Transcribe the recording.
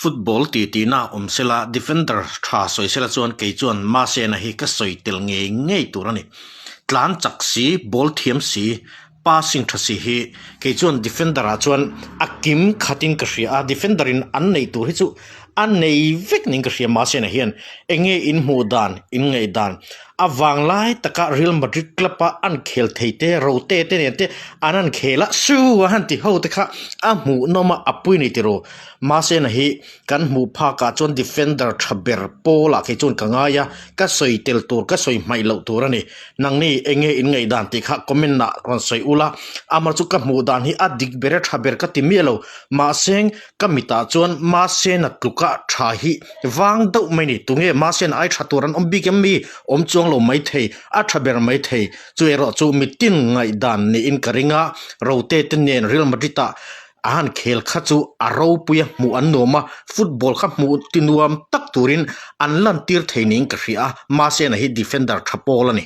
Football ti tina awm sela defender tha sawi sela chuan kei chuan Masena hi ka sawi tel ngei ngei tur a ni. Tlan chak si, ball thiam si, passing tha si hi kei chuan defender ah chuan a kim khatin ka hria a, defender in an neih tur hi chu a nei vek niin ka hria Masena hian eng nge in hmuh dan, in ngaih dan A vang lai taka Real Madrid club a an khel thei te, rote te nen te an han khel a, su a han ti ho te kha a hmuhnawm a, a pui ni tiraw. Mahse na hi kan hmuh phakah chuan defender tha ber pawlah kei chuan ka ngai a, ka sawi tel tur, ka sawi hmaih loh tur a ni. Nangni eng nge in ngaihdan tih kha comment ah rawn sawi ula, amah chu ka hmuh dan hi a dik ber a tha ber ka ti miah lo. Mahse ka mitah chuan Mahsena tluka tha hi vang deuh mai ni. Tunge Mahsena ai tha tur an awm bik em mi? Awm chuang lo mai thei, a tha ber mai thei. Chu erawh chu mitin ngaihdan niin ka ring a, Rote te nen Real Madrid ah a han khel kha chu a ropui a hmuh an nuam a, football kha hmuh ti nuam tak turin an lantir thei niin ka hria a, Mahsena hi defender tha pawl a ni.